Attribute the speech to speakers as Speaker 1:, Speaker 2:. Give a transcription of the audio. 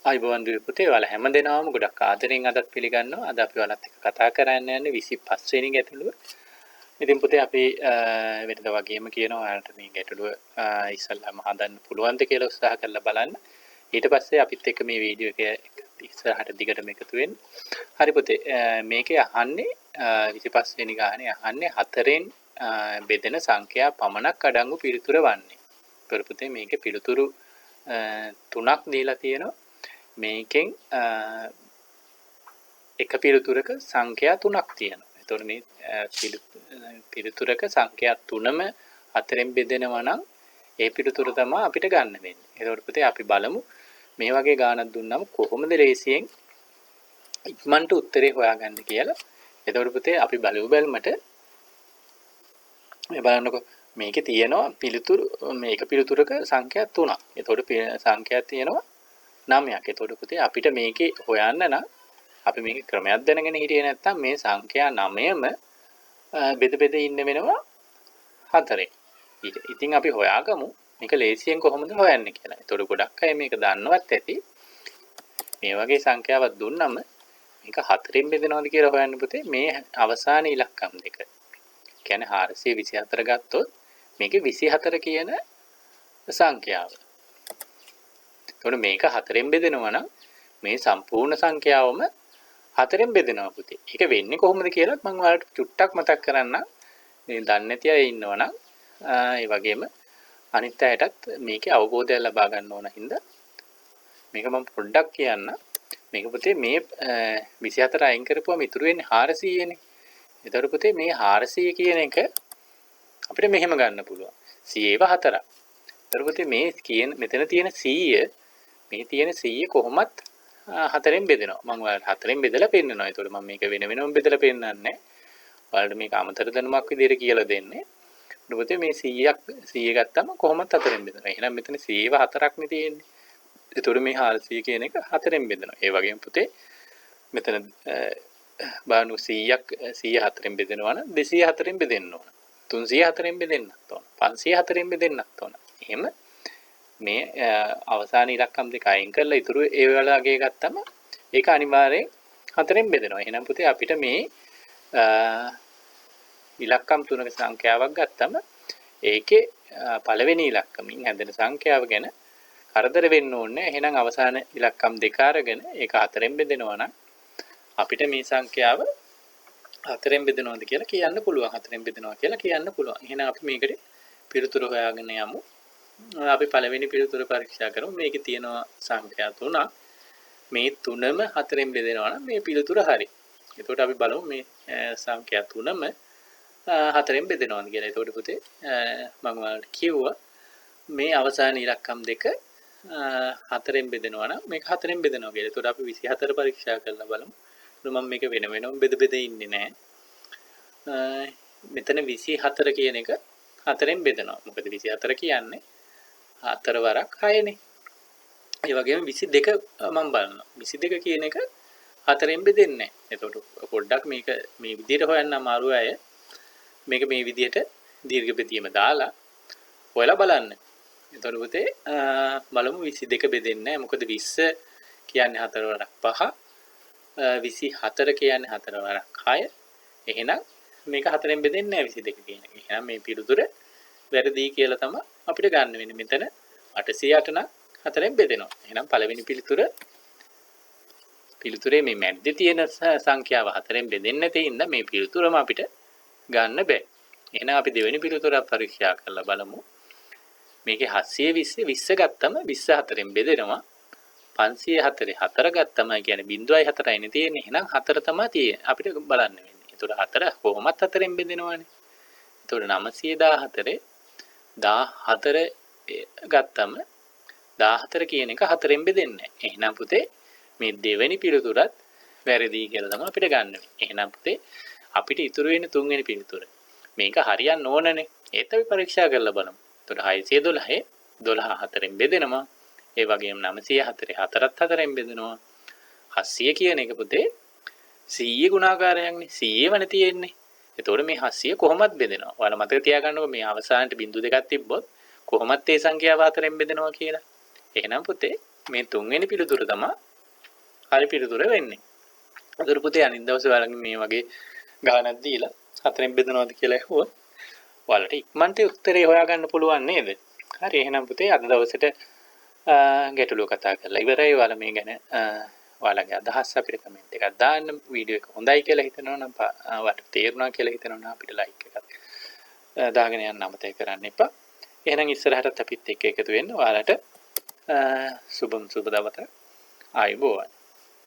Speaker 1: ආයුබෝවන් දුවේ පුතේ, ඔයාලා හැම දෙනාම ගොඩක් ආදරෙන් අදත් පිළිගන්නවා. අද අපි ඔයාලත් එක්ක කතා කරන්න යන්නේ 25 වෙනි ගැටලුව. ඉතින් පුතේ අපි වෙනද වගේම කියනවා ඔයාලට මේ ගැටලුව ඉස්සල්ලාම හදන්න පුළුවන්ද කියලා උත්සාහ කරලා බලන්න. ඊට පස්සේ අපිත් එක්ක මේ වීඩියෝ එක ඉස්සරහට දිගටම එකතු වෙන්න. හරි පුතේ, මේකේ අහන්නේ 25 වෙනි ගානේ අහන්නේ හතරෙන් බෙදෙන සංඛ්‍යා පමණක් අඩංගු පිළිතුර වන්නේ. ඒතර පුතේ මේකේ පිළිතුරු තුනක් දීලා තියෙනවා. මේකෙන් එක පිළිතුරක සංඛ්‍යා තුනක් තියෙනවා. එතකොට මේ පිළිතුරක සංඛ්‍යා තුනම හතරෙන් බෙදෙනවා නම් ඒ පිළිතුර තමයි අපිට ගන්න වෙන්නේ. එතකොට පුතේ අපි බලමු මේ වගේ ගාණක් දුන්නම කොහොමද ලේසියෙන් ඉක්මනට උත්තරේ හොයාගන්න කියලා. එතකොට පුතේ අපි බලමු බැලමට මේ බලන්නකො මේකේ තියෙනවා පිළිතුරු මේක පිළිතුරක සංඛ්‍යා තුනක්. එතකොට සංඛ්‍යා තියෙනවා 9ක්. එතකොට පුතේ අපිට මේකේ හොයන්න නම් අපි මේකේ ක්‍රමයක් දැනගෙන හිටියේ නැත්තම් මේ සංඛ්‍යා 9ම බෙද බෙද ඉන්න වෙනවා 4. ඉතින් අපි හොයාගමු මේක ලේසියෙන් කොහොමද හොයන්නේ කියලා. එතකොට ගොඩක් අය මේක දන්නවත් ඇති. මේ වගේ සංඛ්‍යාවක් දුන්නම මේක 4න් බෙදෙනවද කියලා හොයන්න පුතේ මේ අවසාන ඉලක්කම් දෙක. කියන්නේ 424 ගත්තොත් මේකේ 24 කියන සංඛ්‍යාව. එතකොට මේක 4න් බෙදෙනවා නම් මේ සම්පූර්ණ සංඛ්‍යාවම 4න් බෙදෙනවා පුතේ. ඒක වෙන්නේ කොහොමද කියලාත් මම ඔයාලට චුට්ටක් මතක් කරන්නම්. මේ දන්නේ නැති අය ඉන්නවා නම් ඒ වගේම අනිත් අයටත් මේකේ අවබෝධයක් ලබා ගන්න ඕන හින්දා මේක මම පොඩ්ඩක් කියන්න. මේක පුතේ මේ 24 අයින් කරපුවම ඉතුරු වෙන්නේ 400 නේ. එතකොට පුතේ මේ 400 කියන එක අපිට මෙහෙම ගන්න පුළුවන්. 100 ඒවා 4ක්. එතකොට පුතේ මේ කියන මෙතන තියෙන 100 මේ තියෙන 100 කොහොමත් 4න් බෙදෙනවා. මම ඔයාලට 4න් බෙදලා පෙන්නනවා. එතකොට මම මේක වෙන වෙනම බෙදලා පෙන්නන්නේ නැහැ. ඔයාලට මේක අමතර දැනුමක් විදියට කියලා දෙන්නේ. එතකොට පුතේ මේ 100ක් 100 ගත්තම කොහොමත් 4න් බෙදෙනවා. එහෙනම් මෙතන 100 ඒවා 4ක් නේ තියෙන්නේ. එතකොට මේ 400 කියන එක 4න් බෙදෙනවා. ඒ වගේම පුතේ මෙතන බලන්න 100ක් 100 4න් බෙදෙනවා නම් 204න් බෙදෙන්න ඕන. 304න් බෙදෙන්නත් ඕන. 504න් බෙදෙන්නත් ඕන. එහෙම මේ අවසාන ඉලක්කම් දෙක අයින් කරලා ඉතුරු ඒ වගේ ගත්තම ඒක අනිවාර්යෙන් 4න් බෙදෙනවා. එහෙනම් පුතේ අපිට මේ ඉලක්කම් තුනක සංඛ්‍යාවක් ගත්තම ඒකේ පළවෙනි ඉලක්කමින් හැදෙන සංඛ්‍යාව ගැන කරදර වෙන්න ඕනේ නැහැ. එහෙනම් අවසාන ඉලක්කම් දෙක අරගෙන ඒක 4න් බෙදෙනවා නම් අපිට මේ සංඛ්‍යාව 4න් බෙදෙනවද කියලා කියන්න පුළුවන්. 4න් බෙදෙනවා කියලා කියන්න පුළුවන්. එහෙනම් අපි මේකට පිළිතුරු හොයාගෙන යමු. අපි පළවෙනි පිළිතුර පරීක්ෂා කරමු. මේකේ තියෙනවා සංඛ්‍යා තුනක්. මේ තුනම 4න් බෙදෙනවා නම් මේ පිළිතුර හරි. එතකොට අපි බලමු මේ සංඛ්‍යා තුනම 4න් බෙදෙනවද කියලා. එතකොට පුතේ මම ඔයාලට කිව්වා මේ අවසාන ඉලක්කම් දෙක 4න් බෙදෙනවා නම් මේක 4න් බෙදෙනවා කියලා. එතකොට අපි 24 පරීක්ෂා කරලා බලමු. මම මේක වෙන වෙනම බෙද බෙද ඉන්නේ නෑ. මෙතන 24 කියන එක 4න් බෙදෙනවා. මොකද 24 කියන්නේ 4 වරක් 6 නේ. ඒ වගේම 22 මම බලනවා. 22 කියන එක 4න් බෙදෙන්නේ නෑ. එතකොට පොඩ්ඩක් මේක මේ විදිහට හොයන්න අමාරු අය මේක මේ විදිහට දීර්ඝ බෙදීම දාලා හොයලා බලන්න. එතකොට පුතේ බලමු 22 බෙදෙන්නේ නෑ. මොකද 20 කියන්නේ 4 වරක් 5, 24 කියන්නේ 4 වරක් 6. එහෙනම් මේක 4න් බෙදෙන්නේ නෑ 22 කියන එක. එහෙනම් මේ පිළිතුර වැරදි කියලා තමයි අපිට ගන්න වෙන්නේ. මෙතන 808 නම් 4න් බෙදෙනවා. එහෙනම් පළවෙනි පිළිතුරේ මේ මැද්දේ තියෙන සංඛ්‍යාව 4න් බෙදෙන්නේ නැති හින්දා මේ පිළිතුරම අපිට ගන්න බෑ. එහෙනම් අපි දෙවෙනි පිළිතුර පරීක්ෂා කරලා බලමු. මේකේ 720 20 ගත්තම 24න් බෙදෙනවා. 504 4 ගත්තම කියන්නේ 0.4 නේ තියෙන්නේ. එහෙනම් 4 තමයි තියෙන්නේ. අපිට බලන්න වෙන්නේ. එතකොට 4 කොහොමත් 4න් බෙදෙනවනේ. එතකොට 914 14 ගත්තම 14 කියන එක 4න් බෙදෙන්නේ නැහැ. එහෙනම් පුතේ මේ දෙවෙනි පිළිතුරත් වැරදි කියලා තමයි අපිට ගන්න වෙන්නේ. එහෙනම් පුතේ අපිට ඉතුරු වෙන්නේ තුන්වෙනි පිළිතුර. මේක හරියන්න ඕනනේ. ඒත් අපි පරීක්ෂා කරලා බලමු. එතකොට 612 12 4න් බෙදෙනවා. ඒ වගේම 904 4ත් 4න් බෙදෙනවා. 700 කියන එක පුතේ 100 ගුණාකාරයක්නේ. 100 වනේ තියෙන්නේ. එතකොට මේ 700 කොහොමත් බෙදෙනවා. ඔයාලා මතක තියාගන්නකෝ මේ අවසානයේ බිංදු දෙකක් තිබ්බොත් කොහොමත් ඒ සංඛ්‍යාව 4න් බෙදෙනවා කියලා. එහෙනම් පුතේ මේ තුන්වෙනි පිළිතුර තමයි හරි පිළිතුර වෙන්නේ. අතර පුතේ අනිත් දවසේ ඔයාලගෙන් මේ වගේ ගානක් දීලා හතරෙන් බෙදනවද කියලා ඇහුවොත් ඔයාලට ඉක්මනට උත්තරේ හොයාගන්න පුළුවන් නේද? හරි, එහෙනම් පුතේ අද දවසට ගැටලුව කතා කරලා ඉවරයි. ඔයාලා මේ ගැන ඔයාලගේ අදහස් අපිට කමෙන්ට් එකක් දාන්න. වීඩියෝ එක හොඳයි කියලා හිතනවා නම්, ඔයාලට තේරුණා කියලා හිතනවා නම් අපිට ලයික් එකක් දාගෙන යන්න අමතක කරන්න එපා. එහෙනම් ඉස්සරහටත් අපිත් එක්ක එකතු වෙන්න ඔයාලට සුබම සුබ දවසක්. ආයුබෝවන්.